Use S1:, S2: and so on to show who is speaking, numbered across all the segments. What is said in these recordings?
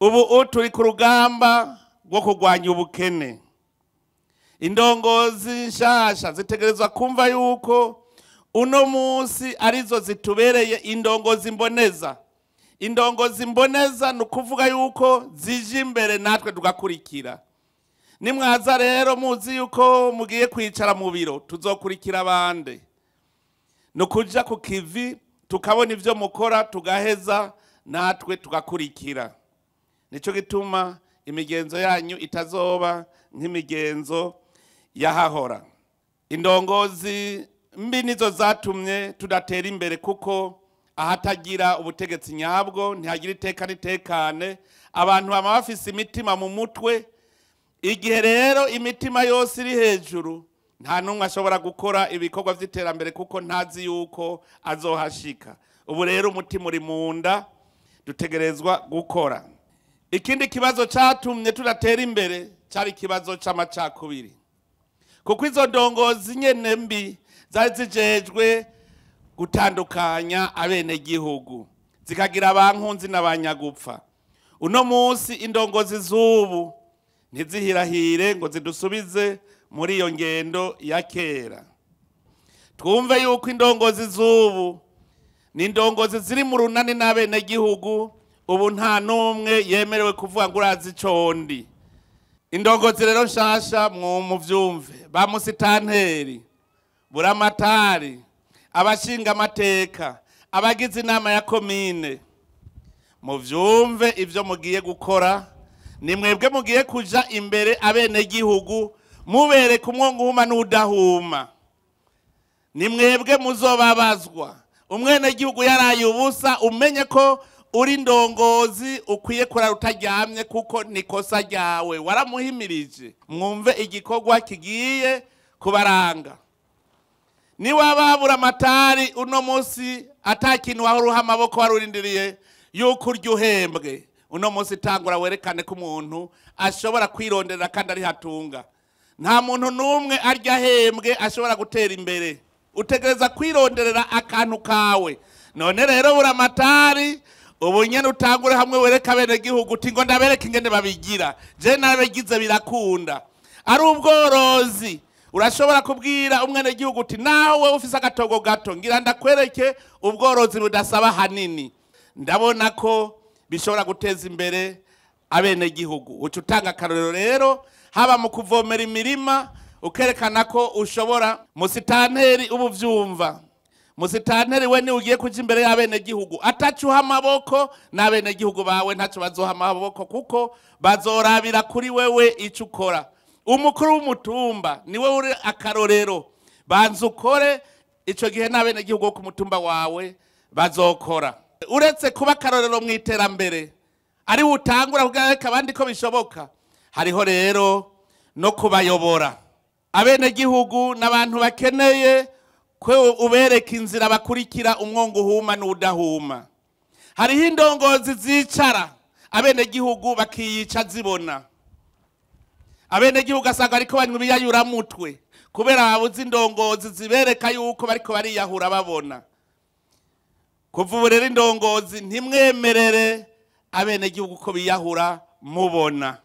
S1: Ubu turi ku rugamba rwo kurwanya ubukene. Indongozi nshasha zitegerezwa kumva yuko uno munsi arizo zitubereye indongozi mboneza. Indongozi mboneza ni ukuvuga yuko zije imbere natwe tugakurikira. Nimwaza rero muzi yuko mugiye kwicara mu biro, tuzokurikira abandi. Ni ukuja ku kivi tukabona ivyo mukora, tugaheza natwe tugakurikira. Nico gituma imigenzo yanyu itazoba nk'imigenzo yahahora. Indongozi mbi nizo zatumye tudatera imbere, kuko ahatagira ubutegetsi nyabwo ntihagira iteka n'itekane. Abantu bama bafise imitima mu mutwe. Igihe rero imitima yose iri hejuru, nta n'umwe ashobora gukora ibikorwa vy'iterambere kuko ntazi yuko azohashika. Ubu rero umutima uri mu nda, dutegerezwa gukora. Ikindi kibazo catumye tudatera imbere cari ikibazo c'amacakubiri, kuko izo ndongozi nyene mbi zari zijejwe gutandukanya abenegihugu, zikagira abankunzi n'abanyagupfa. Uno munsi indongozi z'ubu ntizihirahire ngo zidusubize muri iyo ngendo ya kera. Twumve yuko indongozi z'ubu ni indongozi ziri mu runani n'abenegihugu. Ubu nta n'umwe yemerewe kuvuga ngo urazi ico ndi. Indongozi rero nshasha muvyumve, ba musitanteri, buramatari, abashinga amateka, abagize inama ya komine, muvyumve ivyo mugiye gukora. Ni mwebwe mugiye kuja imbere abenegihugu, mubereka umwongo uhuma n'udahuma. Ni mwebwe muzobabazwa. Umwenegihugu yaraye ubusa, umenye ko uri ndongozi ukwiye kurara utaryamye, kuko ni kosa ryawe waramuhimirije. Mwumve igikorwa kigiye kubaranga. Niwaba amatari uno munsi atakintu wahora uha amaboko warurindiriye yuko urya uhembwe, uno munsi tangura werekane ko umuntu ashobora kwironderera kandi ari hatunga. Nta muntu n'umwe arya ahembwe ashobora gutera imbere. Utegereza kwironderera akantu kawe. None rero buramatari ubu nyene utangure hamwe wereka abenegihugu uti ngo ndabereke ingene babigira, je nabigize birakunda. Ari ubworozi, urashobora kubwira umwenegihugu uti nawe ufise agatogo gato, ngira ndakwereke ubworozi budasaba hanini. Ndabona ko bishobora guteza imbere abenegihugu. Uca utanga akarorero rero, haba mu kuvomera imirima, ukerekana ko ushobora. Musitanteri ubu vyumva, musitanteri we ni ugiye kuja imbere y'abenegihugu atacuha amaboko, n'abenegihugu bawe ntaco bazoha amaboko, kuko bazorabira kuri wewe ico ukora. Umukuru w'umutumba niwe uri akarorero, banza ukore, ico gihe n'abenegihugu bo ku mutumba wawe bazokora. Uretse kuba akarorero mu iterambere ari utangura kugereka abandi ko bishoboka, hariho rero no kubayobora. Abenegihugu n'abantu bakeneye ko ubereka inzira bakurikira umwongo uhuma n'udahuma. Hariho indongozi zicara abenegihugu bakiyica zibona. Abenegihugu asanga ariko banywa ibiyayuramutwe kubera babuze indongozi zibereka yuko bariko bariyahura babona. Kuva ubu rero indongozi ntimwemerere abenegihugu ko biyahura mubona.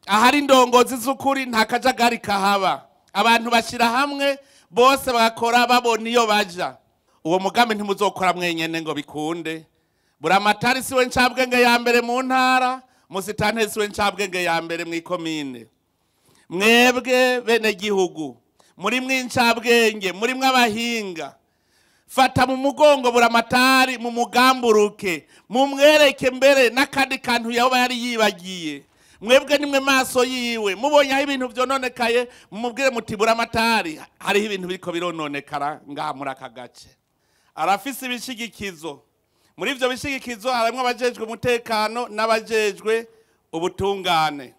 S1: Ahari indongozi z'ukuri nta kajagari kahaba. Abantu bashira hamwe bose bagakora babona iyo baja. Uwo mugambi ntimuzokora mwenyene ngo bikunde. Buramatari siwe ncabwenge ya mbere mu ntara, musitanteri siwe ncabwenge ya mbere mw'ikomine. Mwebwe benegihugu muri mwincabwenge, muri mw'abahinga, fata mu mugongo buramatari, mu mugamburuke, mumwereke mbere n'akandi kantu yoba yari yibagiye. Mwebwe nimwe maso yiwe, mubonye aho ibintu vyononekaye, mumubwire muti buramatari hariho ibintu biriko birononekara ngaha muri aka gace. Arafise ibishigikizo. Muri ivyo bishigikizo harimwo abajejwe umutekano n'abajejwe ubutungane.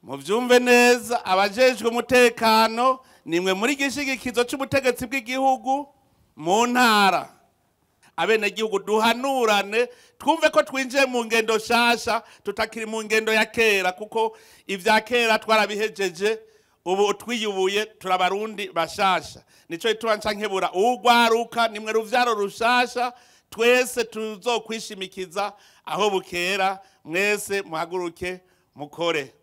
S1: Muvyumve neza, abajejwe umutekano nimwe muri gishigikizo c'ubutegetsi bw'igihugu mu ntara. Abenegihugu duhanurane, twumve ko twinjiye mu ngendo shasha, tutakiri mu ngendo ya kera, kuko ivya kera twarabihejeje, ubu twiyubuye turabarundi bashasha. Nico gituma nca nkebura ugwaruka, nimwe ruvyaro rushasha, twese tuzokwishimikiza. Aho bukera, mwese muhaguruke mukore.